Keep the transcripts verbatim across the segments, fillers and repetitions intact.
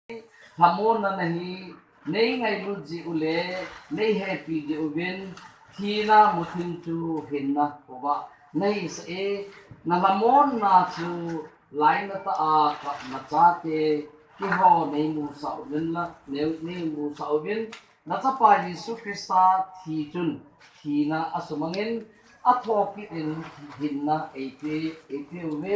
Lhamonna nahi, nei ngailut jeh u le, nei hepi jeh uvin, thina muthim chu hinna khovah nahi sah e. Na lhamonna chu lainatah a kapna chate, keiho nei musah uvin la, nei, nei musah uvin, na chapa Jesu Christa thi chun thina asumangin, athokit in hinna eipe, eipe uve.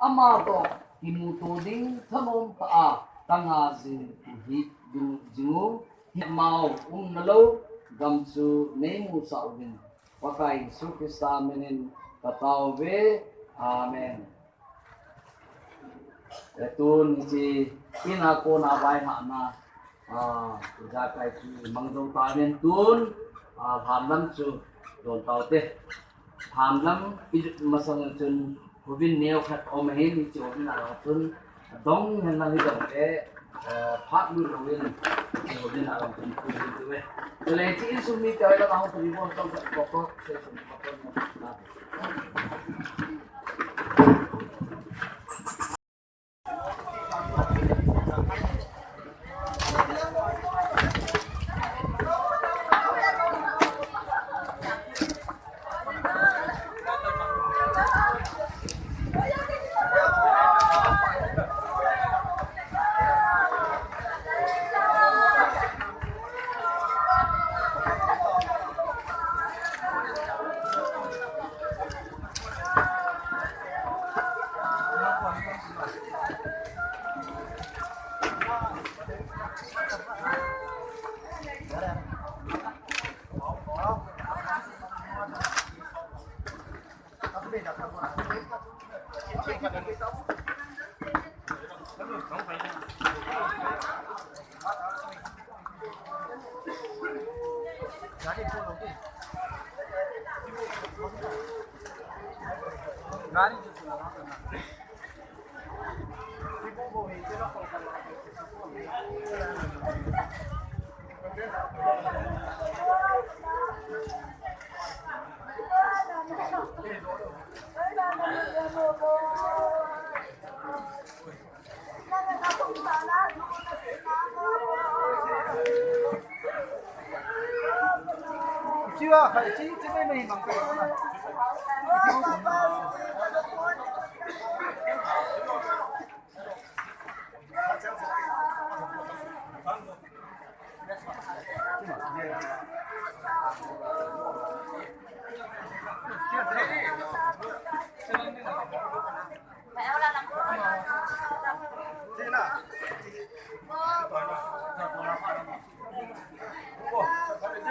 Ama toh kimuto ding thanom tah a tanga jing hi ding jing u, hi mau umna lou gam chu nei musah uvin. Pakai Jesu Christa minin katao uve. Amen. E, tun hiche ina kona vaihahna, a, ijakai chu mang jong tauvin tun, a, lhan lam chu don taute. Lhan lam i masang chun hovin neo khat um ahin, hiche hovin a chun dong hen lang hidong le, e, phat lui louvin, hiche hovin a chun pu hin tu ve. Chule hiche insung mite hoilanga hung pu hi bon tong khat kok kok, se sum kok kok.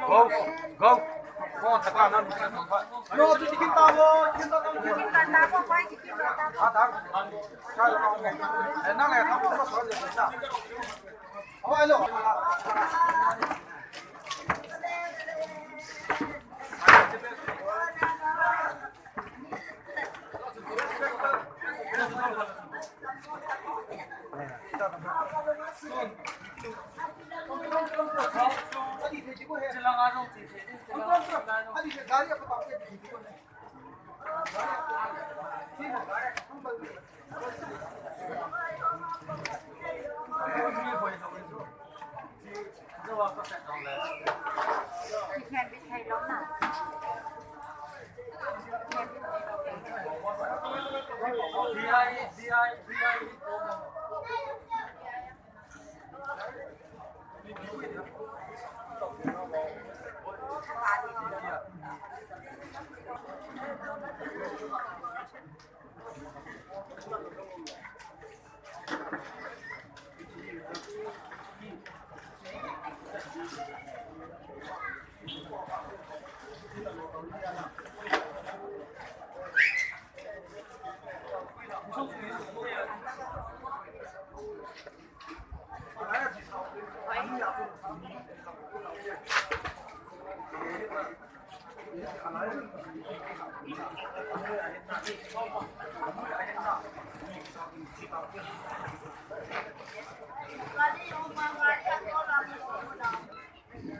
Go, go. Go, taka na. No, tu chicken ta ho, chicken ta ho. Chicken ta ho, chicken ta ho. Ah, ta. Eh, na, na, na, na, na, na. Oh, hello.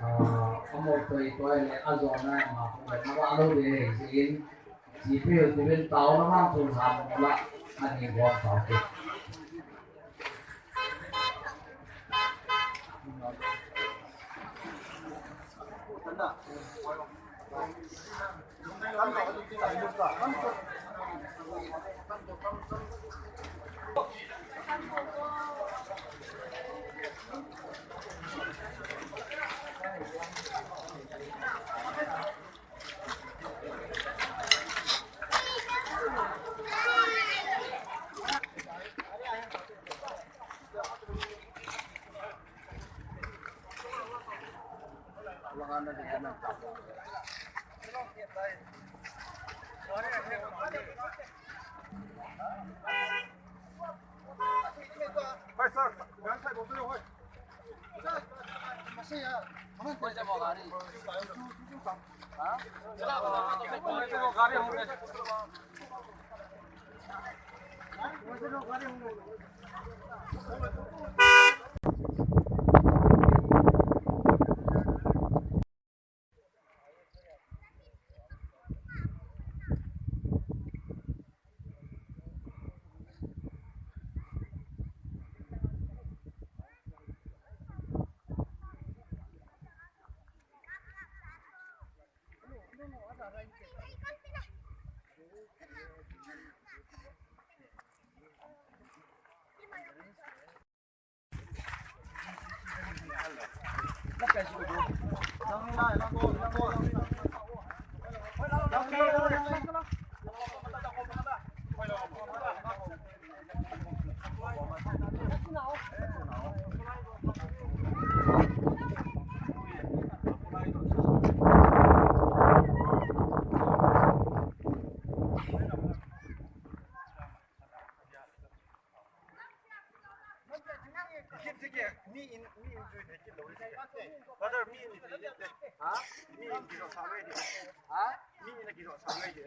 Ah, amol toi toi le ajona ma ko na ba lo de jin. Ji pe u ti ben tao na ma tu ham la ani bom tao ke. Brother, mi in, ha? Mi in kijo sa ngai di. Ha? Mi in kijo sa ngai di.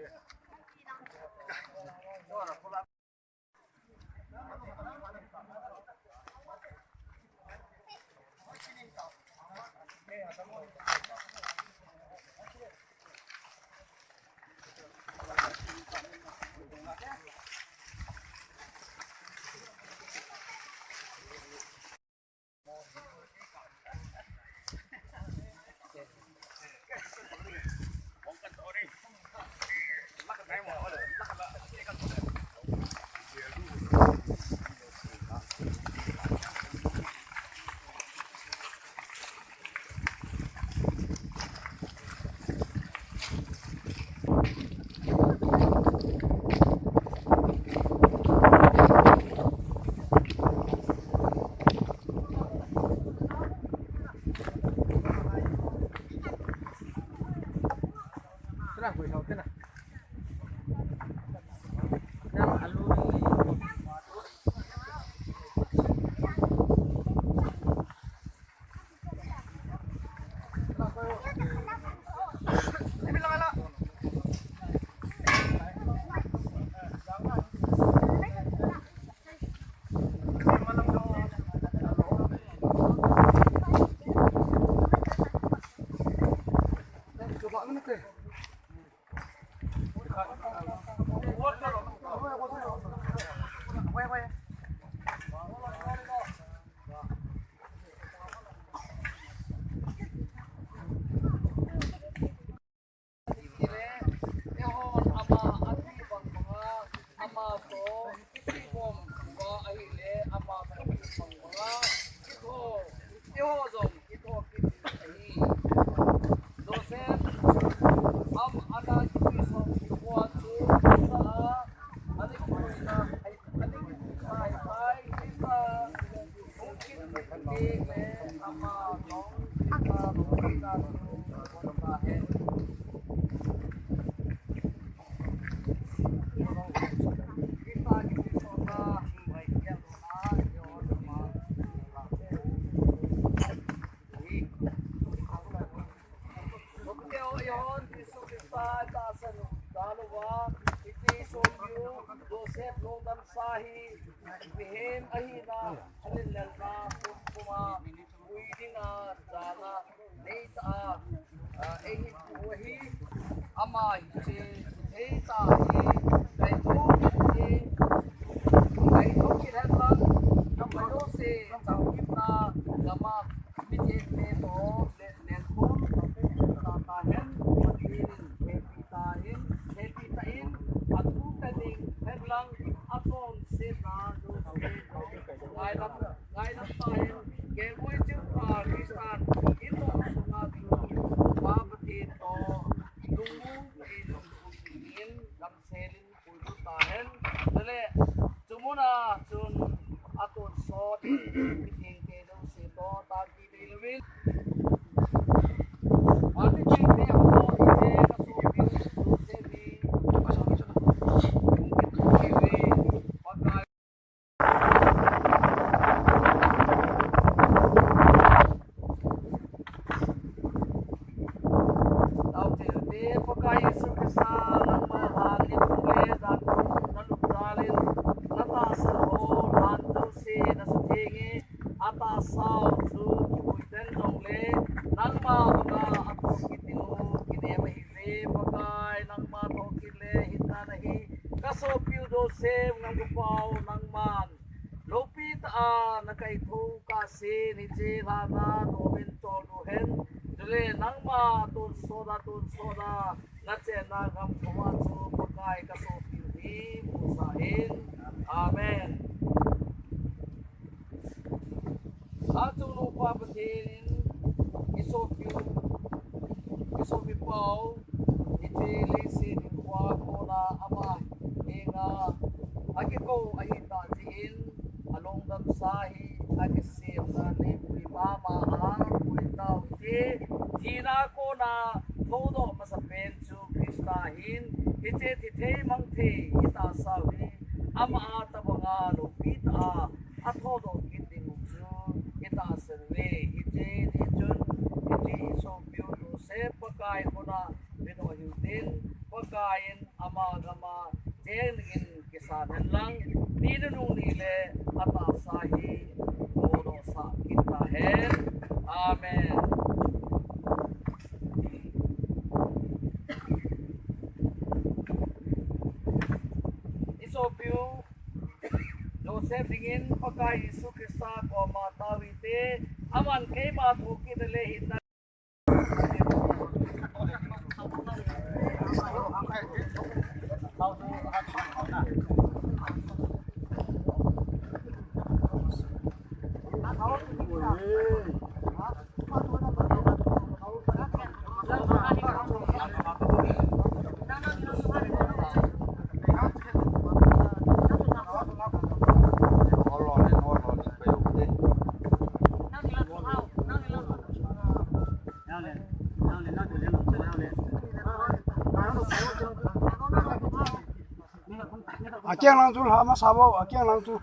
Joseph lungdam sa hi, mihem ahina, alin lelna, pum puma, ui dinga, jana, neita, a, eihin pu hi, ama hiche, neita hi, ngaito kit hi, ngaito kit hen lang, jouse, chang kitna, gama, mi te te to, le, le khom, Ai lam tahen, kelngoi chingtah Christian in tong sunga ding, Pa Pathen toh lungmong in, in gamsel in puilut tahen. Chule, chu muna chun atonsot mithengte jouse toh tangki nei louvin. Mithengte ho, hiche kasopiu Joseph hi, Pakai Taote, Pakai Jesu Christa, nangma lhan ni thum le jan thum nalup jal in, natahsan ho lhan jouse nasutheng e, atahsa u chu kivui ten jongle, nangma banga athoh kit ding u kinem ahiuve, Pakai nangma thoh kit le hinna nahi, kasopiu Joseph Ngamgopao nangman loupi tah a nakaitho kahsen hiche lhan a nomin choldo hen. Chule nangma tonsot a, tonsot a nachenna gam koma chu Pakai kasopiu hi musah in. Amen. Achungnungpa Pathen in isopiu, isopipau, hiche leiset hinkhoa kona ama henga akikou ahitah jeh in, alongdamsa hi akisemna neipui mama a pui tau hite. Thina kona thoudoh masapen chu Christa ahin, hiche thithei mangthei itahsau hi ama a tobanga loupi tah a athodoh kit ding u chu itahsan uve. Hiche ni chun, hiche isopiu Joseph Pakai khut a pedoh hiu tin, Pakai in ama gam a cheng dingin kisan hen lang, ni nunung ni le atahsa hi modohsah kit tahen. Amen. Isopiu Joseph dingin Pakai Jesu Christa koma tao hite, aman keima thoh kit le hinna Akeng lang chu, lha masa bou, akeng lang chu.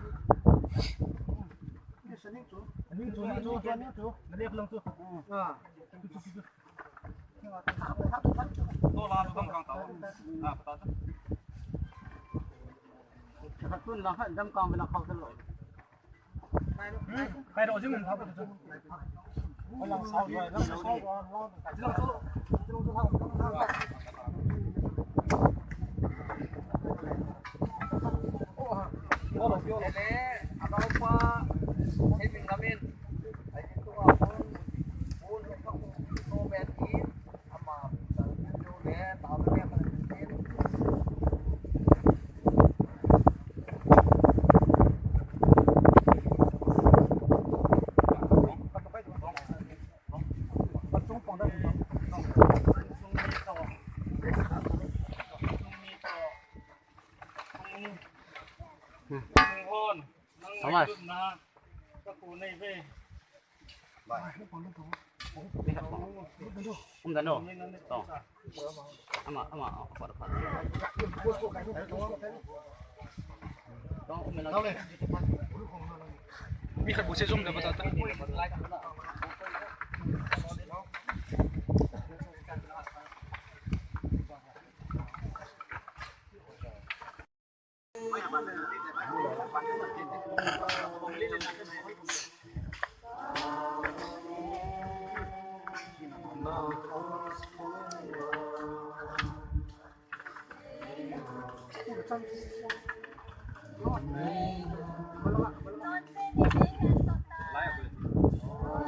Mi khat bu se jom le ba ta ta.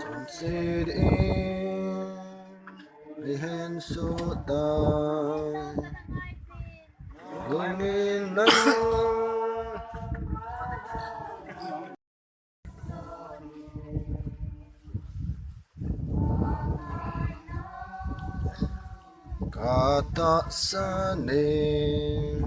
Chonset in eihen sot tai. Lungin lang. Atahsan e.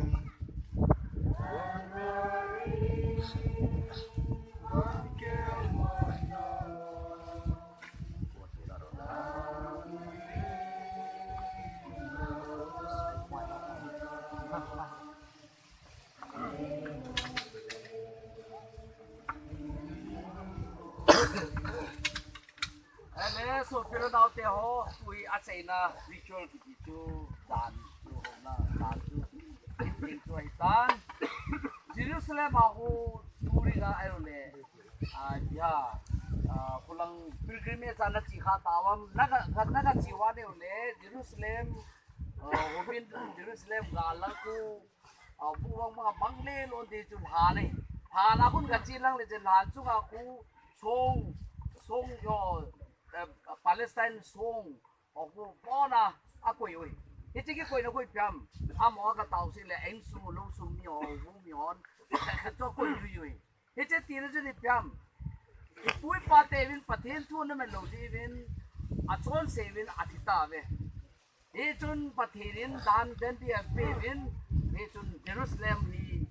Ele, sopi le naote ho, tui achaina ritual kiti chu dan chu hona, dan chu, chu ahitan. Jerusalem a ho, turi ga aile, a, ya, a, khulang pilgrimage a nache kha tauvam, naga, naga che uva le, Jerusalem, a, hobin Jerusalem ga lang khu, a, bu vang ma bang le lon ti chu lhan e. Lhan a khun gache lang le chen lhan chunga khu song, song jo, eh, Palestine song, o khu pona akoi ui. Hiche kikoina khu ipi ham. Amaho katao sih le eng sung, lou sung mi ho, bu mi hon. Chu akoi ui ui. Hiche tina chu ipi ham. Ipu ipa teuvin Pathen thu ana man lou jeh uvin, achonse uvin athi tauve. Hichun Pathen in dan danbeh apeuvin, hichun Jerusalem hi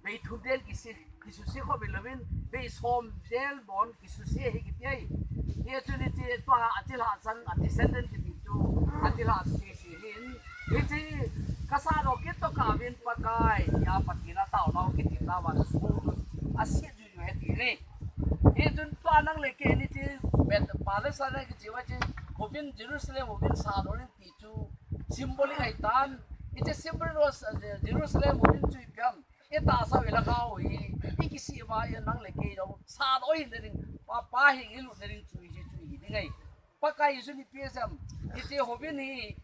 bei thum vel kise, kisuse khop hilouvin, bei som vel bon kisuse ahi kiti ahi. Hichun hiche tua achilhah chang, a descendant kiti chu, achilhah sese hin, hiche kasah doh kit tokah uvin Pakai, tia Pathen a taonau kiti nauva chu, aset juiju ahi ti ahi. Hichun tua nang le kei nitin, Palestine kicheuva chu, hobin Jerusalem, hobin sah doh in ti chu symbolic ahitan. Hiche symbolic, Jerusalem hobin chu ipi ham. Itahsa u ilhagao u hi, ikisih uva, nang le kei jong sah doh hina ding, pa, pa heng ilut na ding chu hiche chu hi ding ahi. Pakai Jesu in ipi asei ham. Hiche hobin hi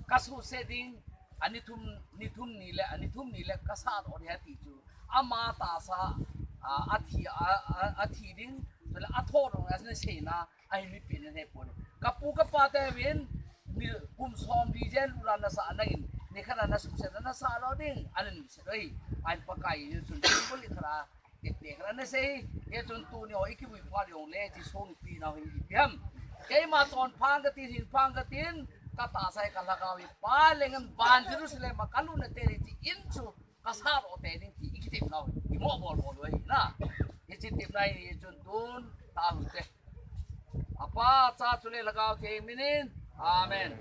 kasuhset ding, ani thum, ni thum ni le, ani thum ni le kasah doh ding ahi ti chu. Ama tahsa, a, athi, a, a, athi ding, chule athodoh ding, aseina, ahi mipi in anahepon. Kapu kapa teuvin, ni kum somli jen lut a nasah nangin, nikhat a nasuhset a nasah lou ding, ana nuisat u ahi, ahin Pakai Jesu in symbolic khat a, tepte khat a anasei, hichun tuni ho ikivui phat jongle, hiche song ipi nau hi ipi ham. Keima chonpha katin, hinpha katin, katahsa hi kalhagao hi, Pa lenggam van Jerusalem a kalutna teni ti in chu, kasah doh teni ti ikitepnau, imo bol bol u ahi na. Hiche tepna hi chun tun, tahu te. Apa, Cha chule Lhagao Theng minin. Amen.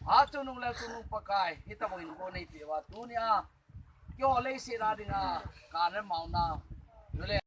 Achungnung le chungnung Pakai, hitobang in kon neipeh uva tunia, keiho leiset a dinga, kana mauna, chule